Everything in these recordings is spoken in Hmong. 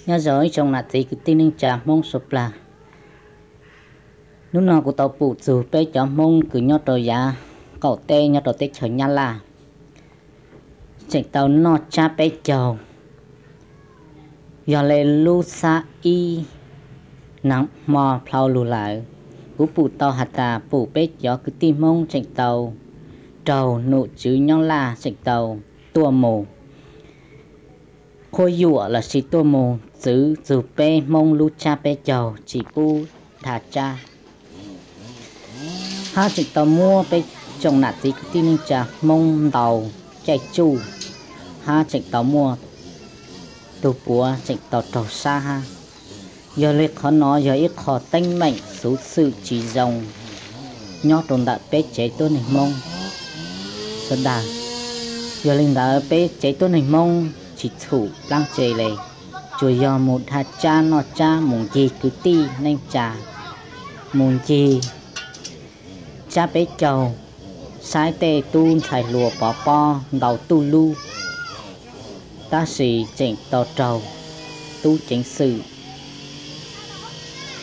Nyob zoo ib tsoom nam txiv kwv tij neej tsa Hmoob suav plag. Hnub no kuv tau pum txug peb cov Hmoob kws nyob rau yav qaum teb nyob rau teb chaws Nyab Laj tseem tau noj tsab peb caug. Yog le lub xab ib nag hmo plhau lug lawm, kuv pum tau has tas pum peb cov kwv tij Hmoob tseem tau raug nom tswv Nyab Laj tseem tau tuaj mus qhuab yuam lossis tuaj mus txwv txug peb Hmoob lub tsab peb caug tsis pub dha tsab, hab tseem tau muab peb tsoom nam txiv kwv tij neej tsa Hmoob ntaus caij tsuj, hab tseem tau muaj tug puav tseem tau raug sab hab. Yog le qhov no yog ib qho teeb meem xuv xwm tsis zoo nyob rau ntawm peb tsev tuab neeg Hmoob suav dag. Yog le ntawd peb tsev tuab neeg Hmoob tsis txhum plaab tse le, tsuas yog mus dha tsab noj tsab, mus ncig kwv tij neej tsa, mus ncig tsab peb caug, saib tej tub ntxhais hluas pov pob ntaus tuj lub, tab sis tseem tau raug tub ceev xwm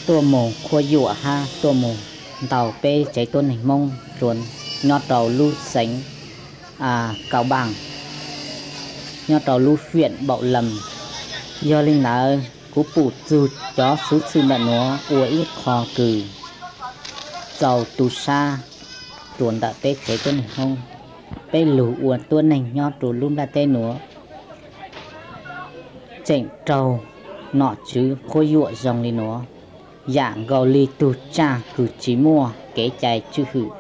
tuaj mus qhuab yuam hab tuaj mus ntaus peb tsev tuab neeg Hmoob rua nyob rau lub xeev Kaus Npaaj, nyob rau lub fiam Npaum Lees. Yog le ntawd kuv pum txug cov xuv xwm ntawm nuav ua ib qho kws txaus tu sab rua ntawm peb tsev tuab neeg Hmoob. Peb lug ua tuab neeg nyob rua lub nplaj teb nuav tseem raug nom tswv qhuab yuam zoo le nuav, yaam nkaus le tug tsaaj kws tsis muaj kev cai tswj hwm.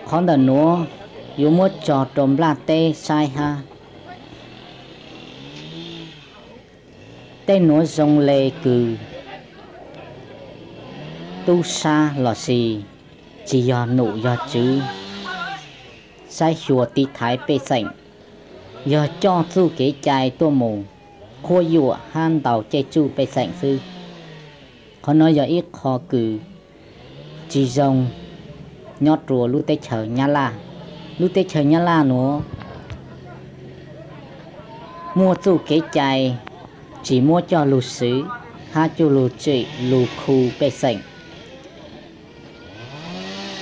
Qhov ntawm nuav yuav muab tso rau nplaj teb saib hab. Tej nuav zoo le kws tub sab lossis tsis yog nom yog tswv saib xyuas tiv thaiv pej xeem, yog coj txuj kev cai tuaj mus qhuab yuam hab ntaus caij tsuj pej xeem xwb. Qhov nuav yog ib qho kws tsis zoo nyob rua lub teb chaws Nyab Laj. Lub teb chaws Nyab Laj nuav muaj txuj kev cai tsis muab coj lug swv hab coj lug tsim lug khu pej xeem.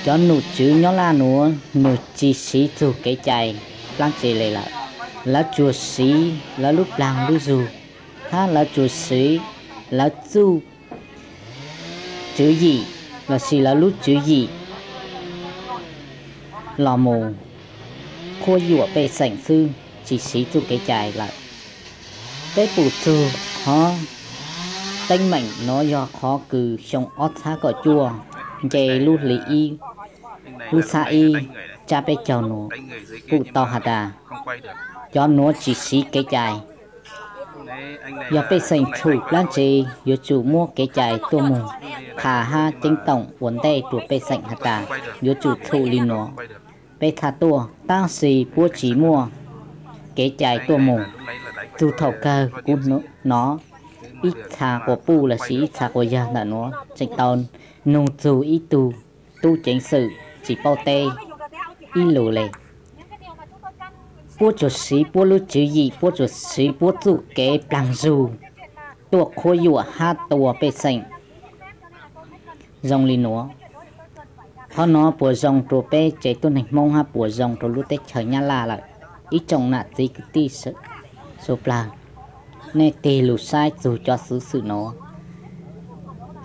Cov nom tswv Nyab Laj nuav nwg tsis siv txug kev cai plaab tse le lawm. Lawv tsuas siv lawv lub plaag lub zug, hab lawv tsuas siv lawv txuj tswv yim lossis lawv lub tswv yim los mus qhuab yuam pej xeem xwb, tsis siv txuj kev cai lawm. Peb pum txug qhov teeb meem nuav yog qhov kws xyoo ob txhab kaum cuaj nce lub hli ib, lub xab ib, tsab peb caug nuav pum tau has tas cov nuav tsis siv kev cai. Yog pej xeem txhum plaab tse yuav tsum muab kev cai tuaj mus qha hab ceeb toom ua ntej rua pej xeem has tas yuav tsum txhum li nuav, peb txhaj tuaj. Tab sis puab tsis muaj kev cai tuaj mus. Txug thaum kawg kuv hnov ib txha quas puj lossis ib txha quas yawg ntawm nuav tseem tau nug txug ib tug tub ceev xwm tsis paub teb ib lus le. Puab tsuas siv puab lub tswv yim, puab tsuas siv puab txuj kev plaag zug tuaj qhuab yuam hab tua pej xeem zoo li nuav. Qhov nuav puas zoo rua peb tsev tuab neeg Hmoob hab puas zoo rua lub teb chaws Nyab Laj lawm? Ib tsoom nam txiv kwv tij suav plag, nej tig lug saib txug cov xuv xwm nuav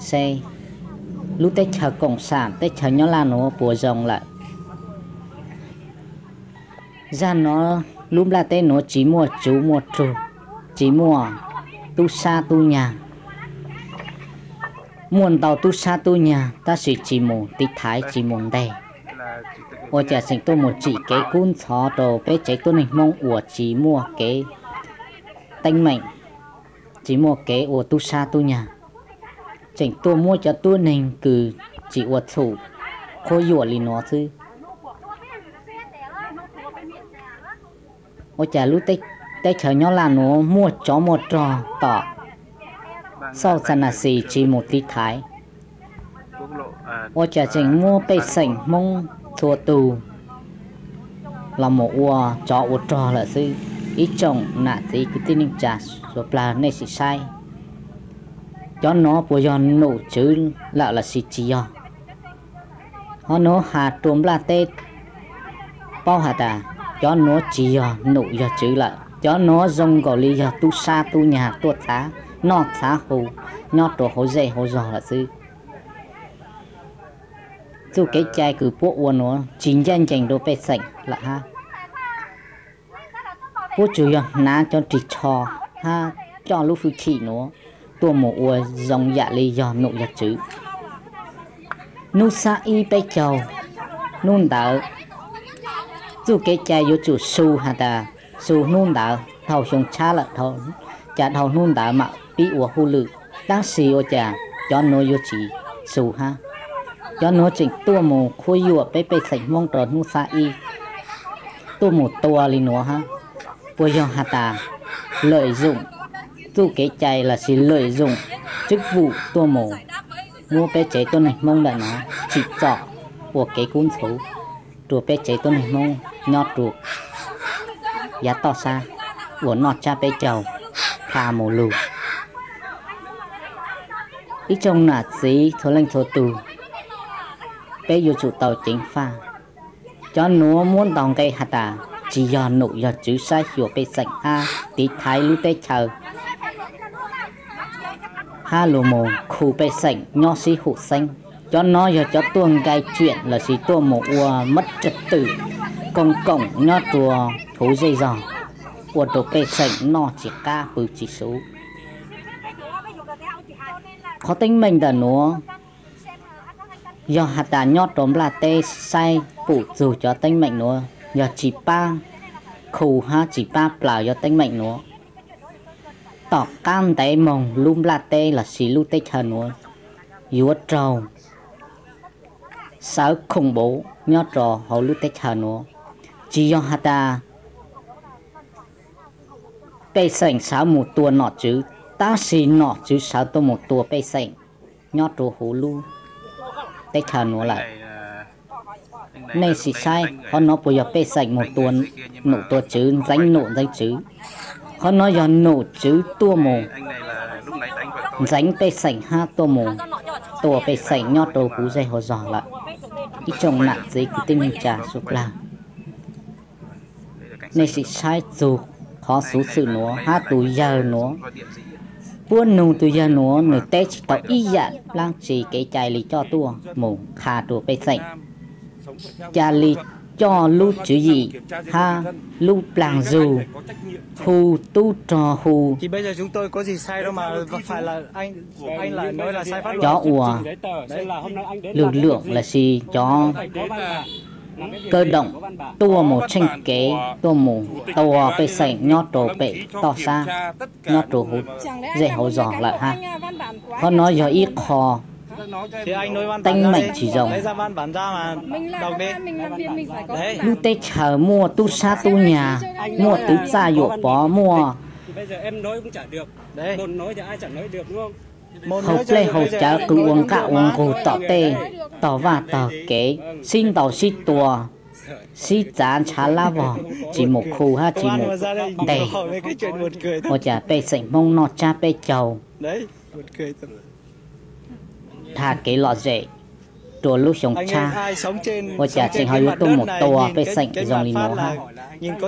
seb lub teb chaws koom sam teb chaws Nyab Laj nuav puas zoo lawm. Zag nuav lub nplaj teb nuav tsis muaj tsuv muaj rug, tsis muaj tub sab tub nyag. Muaj ntau tub sab tub nyag tab sis tsis mus tiv thaiv tsis mus nteg. Ua cas tseem tuaj mus tsim kev kub ntxhov rau peb tsev tuab neeg Hmoob uas tsis muaj kev teeb meem, tsis muaj kev ua tub sab tub nyag, tseem tuaj muab cov tuab neeg kws tsis ua txhum qhuab yuam li nuav xwb. Ua cas lub teb chaws Nyab Laj nuav muaj tsov muaj rog tom xauj xa nas xis tsis mus tiv thaiv? Ua cas tseem muab pej xeem Hmoob txhua tug los mus ua tsov ua rog lawm xwb? Ib tsoom nam txiv kwv tij neej tsa suav dlawg, nej sim saib, cov nuav puas yog nom tswv lawm los sis tsis yog? Qhov nuav has rua nplaj teb paub has tas cov nuav tsis yog nom yog tswv lawm, cov nuav zoo nkaus li yog tub sab tub nyag tuaj txhav noj txhav haus nyob rua hauv zej hauv zog lawm xwb. Txuj kev cai kws puab ua nuav tsis ncaj ncees rua pej xeem lawm hab. Puab tsuas yog hnav cov ris tsho hab coj lub hwj chim nuav tuaj mus ua zoo yam li yog nom yog tswv. Nub sab ib peb caug, nub ntawd txuj kev cai yuav tsum su has tas su nub ntawd dhau xyoo tshab lawm, cas dhau nub ntawd mam pib ua hauj lwm, tab sis ua cas cov nuav yuav tsis su hab. Cov nuav tseem tuaj mus khuab yuam peb pej xeem Hmoob rua nub sab ib, tuaj mus tua li nuav hab. Puas yog has tas lawm zoom txuj kev cai los sis lawm zoom tswb vum tuaj mus muab peb tsev tuab neeg Hmoob ntawm nuav tsim txom ua kev kub ntxhuv rua peb tsev tuab neeg Hmoob nyob rua yav toj sab uas noj tsab peb caug pha mus lug. Ib tsoom nam txiv txhua leej txhua tug, peb yuav tsum tau ceev faj. Cov nuav muab ntaus nqe has tas tsis yog nom yog tswv saib xyuas pej xeem hab tiv thaiv lub teb chaws hab lug mus khu pej xeem nyob sib hum xeeb. Cov nuav yog cov tuaj nkai tsiam los sis tuaj mus ua mab rag twm koom koom nyob rua huv zej zog, ua rua pej xeem noj tsis qab pw tsis suv. Qhov teeb meem ntawm nuav yog has tas nyob rua nplaj teb saib pum txug cov teeb meem nuav yog tsis pab khu hab tsis pab plaws cov teeb meem nuav, tom qab ntev moog lub nplaj teb los sis lub teb chaws nuav yuav raug sawv khoom npav nyob rua hauv lub teb chaws nuav. Tsis yog has tas pej xeem sawv mus tua nom tswv, tab sis nom tswv sawv tuaj mus tua pej xeem nyob rua huv lub teb chaws nuav lawm. Nej sim saib qhov nuav puas yog pej xeem mus tua nom tua tswv, ntxeev nom ntxeev tswv? Qhov nuav yog nom tswv tuaj mus ntxeev pej xeem hab tuaj mus tua pej xeem nyob rua huv zej huv zog lawm. Ib tsoom nam txiv kwv tij neej tsa suav dlawg, nej sim saib txug qhov xuv xwm nuav hab tus yawg nuav. Puab nug tus yawg nuav, nwg teb tsis tau ib yam dlaab tsi kev cai li coj tuaj mus qha rua pej xeem. Ca li coj lub tswv yim hab lub plaag zug hu tub rog hu cov uas lwg lwm los sis cov kawg doom tuaj mus tsheej kev tuaj mus tua pej xeem nyob rua pem toj sab, nyob rua huv zej huv zog lawm hab. Qhov nuav yog ib qho teeb meem tsis zoo. Lub teb chaws muaj tub sab tub nyag, muaj twv txaj yuam pov, muaj haus plej haus cawv qw ua nqaj ua nqug tom tej tog vaj tog kev, sib ntaus sib tua, sib txav ntshav lab vog, tsis mus khu hab tsis mus nteg. Ua cas pej xeem Hmoob noj tsab peb caug dhau kev lom zem rua lub xyoo tshab, ua cas tseem ho yuav tuaj mus tua pej xeem zoo li nuav hab?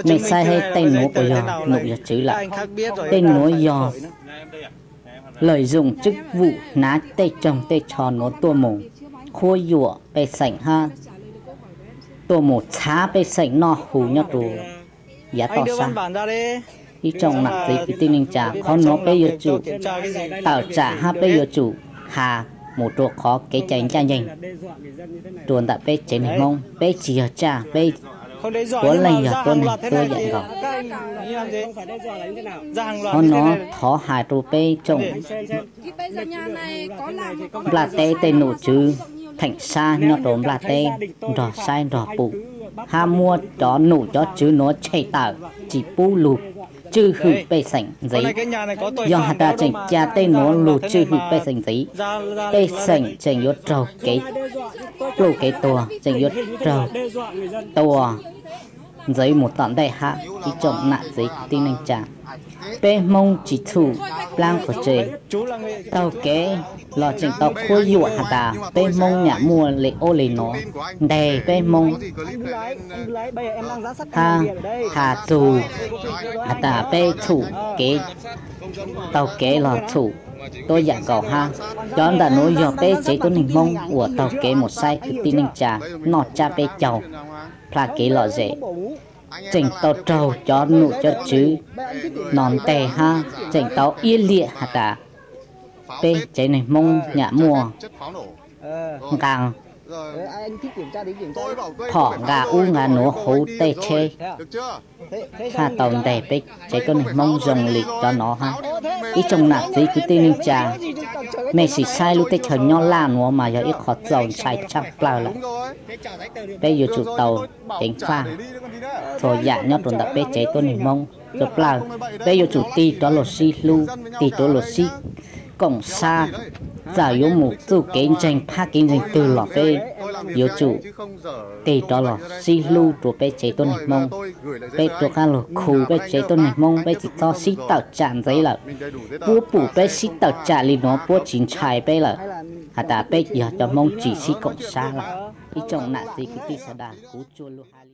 Nej saib seb tej nuav puas yog nom yog tswv lawm? Tej nuav yog lawm zoom tswb vum hnav tej coog tej tsho nuav tuaj mus khuab yuam pej xeem hab tuaj mus txhav pej xeem noj hu nyob rua yav toj sab. Ib tsoom nam txiv kwv tij neej tsa, qhov nuav peb yuav tsum tawm tsam hab peb yuav tsum has mus rua qhov kev cai ncaj ncees rua ntawm peb tsev neeg Hmoob. Peb tsis yog tsaj, peb puav leej yog tuab neeg tuab yam nkaus. Qhov nuav thov hais rua peb tsoom nplaj teb tej nom tswv theem sab nyob rua nplaj teb nrog saib nrog pum, hab muab cov nom cov tswv nuav tshem tawm, tsis pub lug tswj hwm pej xeem ntxiv. Yog has tas tseem ca tej nuav lug tswj hwm pej xeem ntxiv, pej xeem tseem yuav raug kev pluj kev tuag, tseem yuav raug tua ntxeev mus tom ntej hab ib tsoom nam txiv kwv tij neej tsa. Peb Hmoob tsis txhum plaab pov tseg, taug kev los tseem tau qhuab yuam has tas peb Hmoob nyam muaj le ub le nuav nteg peb Hmoob hab has txug has tas peb txhum kev, taug kev los txhum tuab yaam nkaus hab. Cov ntawm nuav yog peb tsev tuab neeg Hmoob uas taug kev mus saib kwv tij neej tsa noj tsab peb caug, plhaj kev lom zem, tseem tau raug cov num cov tswv nov nteg hab tseem tau iab liam has tas peb tsev neeg Hmoob nyam muaj nqa phom nqa ub nqa nuav huv tej tsheb hab tau nteg peb tsev tuab neeg Hmoob zoo li cov nov hab. Ib tsoom nam txiv kwv tij neej tsa, mej sim saib lub teb chaws Nyab Laj nuav mas yog ib qho txaus ntshai tshaj plawg lawm. Peb yuav tsum tau ceev faj txhua yaam nyob rua ntawm peb tsev tuab neeg Hmoob txhua plawg. Peb yuav tsum tig rov luag sib hlub, tig rov luag sib koom sab. Txawm yuav mus txuj kev ntseeg phab kev ntseeg twg los peb yuav tsum tig rov luag sib hlub rua peb tsev tuab neeg Hmoob. Peb rov qaab luag khu peb tsev tuab neeg Hmoob, peb tsis txhob sib tawm tsam ntxiv lawm. Puab pum peb sib tawm tsam li nuav puab tsis ntshai peb lawm, has tas peb yog cov Hmoob tsis sib koom sab lawm. Ib tsoom nam txiv kwv tij sawv daws, kuv tsuas lug has li